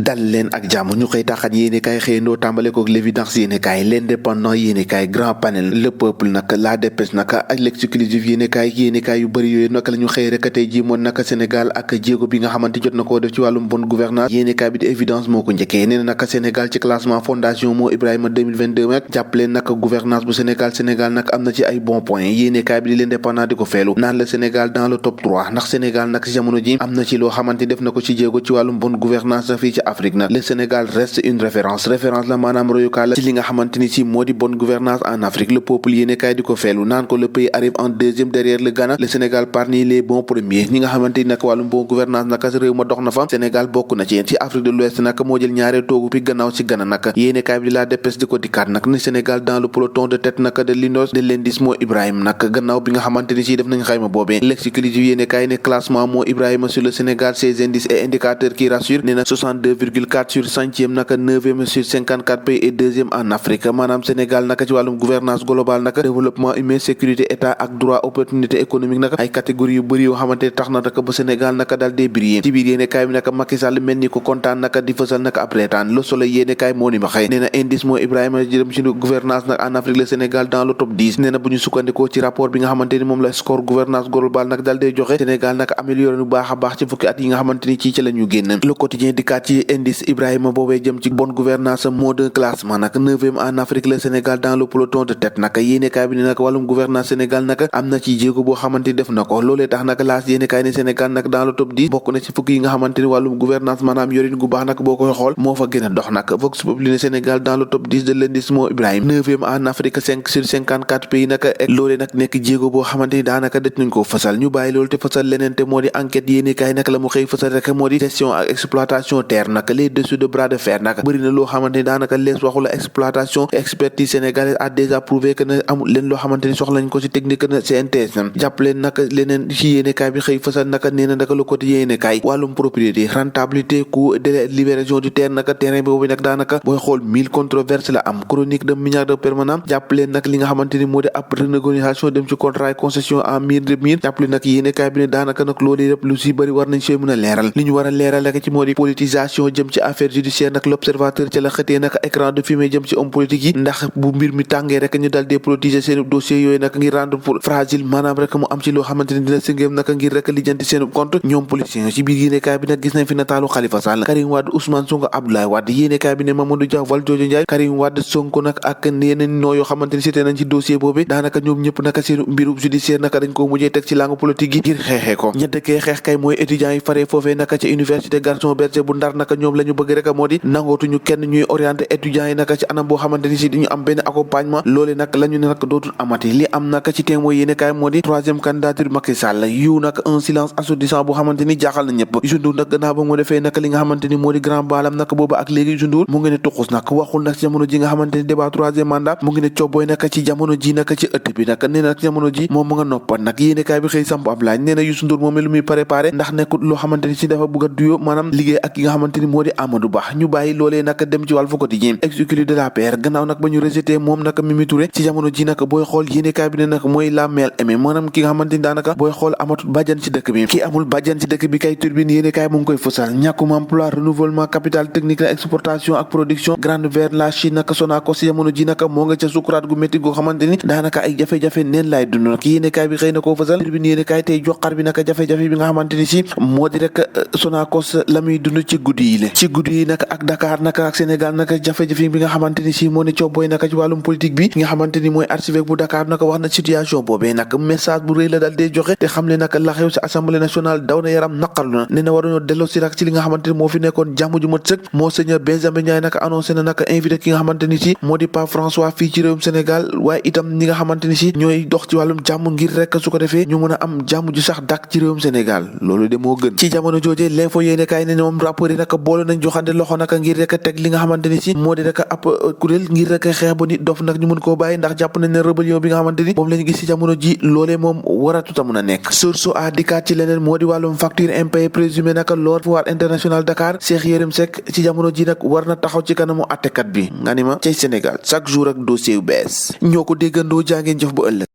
dal leen ak jàmm ñu koy taxat yéene kaay xëyandoo tàmbale kook l'évidence yéene kaay l'indépendant yéene kaay grand panel le peuple nag la dépêche nag ak l'exclusif yéene kaay yu bëri yooyu naka la ñu xëy rek tey ji moon naka Sénégal ak jéego bi nga xamante jot na koo def ci wàllum bonne gouvernance yéene kaay bi di évidence moo ko njëkkee nee na naka Sénégal ci classement fondation moo Ibrahima 2022 nag jàppale naka gouvernance bu Sénégal nag am na ci ay bons points yéene kaay bi di l'indépendant di ko feelu naan la Sénégal dans le top 3 ndax Sénégal nag ci jamono ji am na ci loo xamante def na ko ci jéego ci wàllum bonne gouvernance fii ci Afrique nag le Sénégal reste une référence la maanaam royukaay la ci li nga xamante ni si moo di bonne gouvernance en Afrique le peuple yéene kaay di ko feelu naan ko le pays arrive en deuxième derrière le Ghana le Sénégal parmi les bons premiers ñi nga xamante ni nag wàllum bonne gouvernance nag réew ma dox na fa Sénégal bokk na ci Afrique de l'Ouest nag moo jël ñaareel toogu bi gannaaw ci Ghana nag yéene kaay bi di la dépêche di ko dikkaat nag ni Sénégal dans le peloton de tête nag de l'indice moo Ibrahima nag gannaaw bi nga xamante ni si def nañ xayma boobee l'exclusif yéene kaay ne classement moo Ibrahima sur le Sénégal ses indices et indicateurs qui rassurent nee na 62,4 sur centième naka 9e sur 54 pays et deuxième en Afrique maanaam Sénégal naka ci wàllum gouvernance globale naka développement humain sécurité état ak droit opportunité économique naka ay catégories yu bëri yoo xamante tax na naka ba Sénégal naka daal dee briller ci biir yéene kaay bi naka Macky Sall mel ni ko kontaan naka di fësal naka après taan le soleil yéene kaay moo ni ma xëy nee na indice moo Ibrahima jërëm ci gouvernance nag en Afrique le Sénégal dans le top 10 nee na bu ñu sukkandikoo ci rapport bi nga xamante ni moom la score gouvernance globale nag daal dee joxe Sénégal naka amélioré nu baax a baax ci fukki at yi nga xamante ni ci la ñu génn le quotidien dikkaat ci indice Ibrahima boobee jëm ci bonne gouvernance moo de classement nag 9e en Afrique le Sénégal dans le peloton de tête nag yéene kaay bi ne nag wàllum gouvernance Sénégal nag am na ci jéego boo xamante ni def na ko loolee tax nag laas yéene kaay ne Sénégal nag dans le top 10 bokk na ci fukki yi nga xamante ni wàllum gouvernance maanaam yorin gu baax nag boo koy xool moo fa gën a dox nag Vox Populi ne Sénégal dans le top 10 de l'indice moo Ibrahima 9e en Afrique 5 sur 54 pays nag loolee nag nekk jéego boo xamante ni daanaka det nañ ko fësal ñu bàyyi loolu te fësal leneen te moo di enquête yéene kaay nag la mu xëy fësal rek moo di gestion ak exploitation terre nag les dessous de bras de fer nag bëri na loo xamante ni daanaka lees waxu la exploitation expertise sénégalaise a déjà prouvé que ne amul leen loo xamante ni soxla nañ ko ci technique na CNTS na jàpp leen nag leneen ci yéene kaay bi xëy fësal naka nee na naka le quotidien yéene kaay wàllum propriété rentabilité coût délai libération du terre naka terrain boobu nag daanaka booy xool 1000 controverses la am chronique de milliards de permanent jàpp leen nag li nga xamante ni moo di ab renégociation dem ci contrat concession en mire de mire jàpp leen nag yéene kaay bi ne daanaka nag loolu yëpp lu si bëri war nañ see mën a leeral li ñu war a leeral rek ci moo di politisation jëm ci affaire judiciaire nag l'observateur ci la xëtee nag écran de fumée jëm ci homme politique yi ndax bu mbir mi tàngee rek ñu dal dépolitiser seen dossier yooyu nag ngir rendre pour fragile maanaam rek mu am ci loo xamante ni dina sëngéem nag ngir rek lijjanti seen compte ñoom politiciens ci biir yéenekaay bi nag gis nañ fi nataalu Khalifa Sall Karim Wade Ousmane Sonko Abdoulaye Wade yéenekaay bi ne Mamadou Dia Valdiodio Ndiaye Karim Wade Sonko nag ak yeneen noo yoo xamante ni cité nañ ci dossier boobu daanaka ñoom ñëpp naka seen mbiru judiciaire naka dañ ko mujjee teg ci langue politique yi ngir xeexee ko ñeddekee xeex kay mooy étudiants yi faree foofee naka ci université Gaston Berger bu Ndar naka ñoom la ñu bëgg rek moo di nangootuñu kenn ñuy orienté étudiants yi naka ci anam boo xamante ni si duñu am benn accompagnement loole nag la ñu ne nag dootul amati li am naka ci témoin yéene kaay moo di troisième candidature Macky Sall yu nag un silence assourdissant boo xamante ni jaaxal na ñëpp Youssou Ndour nag gannaaw ba mu defee naka li nga xamante ni moo di grand balam nag booba ak léegi Youssou Ndour mu ngi ne tuxus nag waxul nag ci jamono ji nga xamante ni débat troisième mandat mu ngi ne cobbooy naka ci jamono ji naka ci ëtt bi nag nee na nag jamono ji moom mu nga noppan nag yéene kaay bi xëy samp ab laaj nee na Youssou Ndour moom lu muy préparé ndax nekkul loo xamante ni si dafa bëgg a duyoo maanaam liggéey ak ki nga xamante ni moo di Amadou Ba ñu bàyyi loolee nag dem ci Walf Quotidien exclu de la PR gannaaw nag ba ñu rejeté moom nag Mimi Touré ci jamono ji nag booy xool yéene kaay bi ne nag mooy la mel aimé maanaam ki nga xamante ni daanaka booy xool amatul bàjjan ci dëkk bi ki amul bàjjan ci dëkk bi kay turbine yéene kaay mu ngi koy fësal ñàkkum emploi renouvellement capital technique la exportation ak production grande vers la Chine nag Sonacos ci jamono ji nag moo nga ca sukuraat gu métti goo xamante ni daanaka ay jafe-jafe neen laay dund nag yéene kaay bi xëy na koo fësal turbine yéene kaay tey joxar bi nag jafe-jafe bi nga xamante ni si moo di rek Sonacos la muy dund ci guddi yi la ci guddi yi nag ak Dakar nag ak Sénégal nag jafe-jafe bi nga xamante ni si moo ne cobbooy nag ci wàllum politique bi nga xamante ni mooy archevêque bu Dakar nag wax na situation boobee nag message bu rëy la daal dee joxe te xam ne nag la xew ci assemblée nationale daw na yaram naqarlu na ne na waruñoo delloo si rak ci li nga xamante ni moo fi nekkoon jàmm ju mat sëkk Monseigneur Benjamin Ndiaye nag annoncé na nag invité ki nga xamante ni si moo di Pape François fii ci réewum Sénégal waaye itam ñi nga xamante ni si ñooy dox ci wàllum jàmm ngir rek su ko defee ñu mën a am jàmm ju sax dàkk ci réewum Sénégal loolu de moo gën ci jamono jooje l'info yéene kaay ne moom rappeurs yi nag boole nañ joxante loxo nag ngir rek teg li nga xamante ni si moo di rek ab kuréel ngir rek xeex ba nit dof nag ñu mën koo bàyyi ndax jàpp nañ ne rébellion bi nga xamante ni moom lañu gis ci jamono ji loolee moom waratuta mën a nekk source a dikkaat ci leneen moo di wàllum facture impayé présumé nag lors foire international Dakar Cheikh Yérim Seck ci jamono ji nag war na taxaw ci kanamu attekat bi nga ni ma cay Sénégal chaque jour ak dossier yu bees ñoo ko déggandoo jàngeen jëf bu ëllëg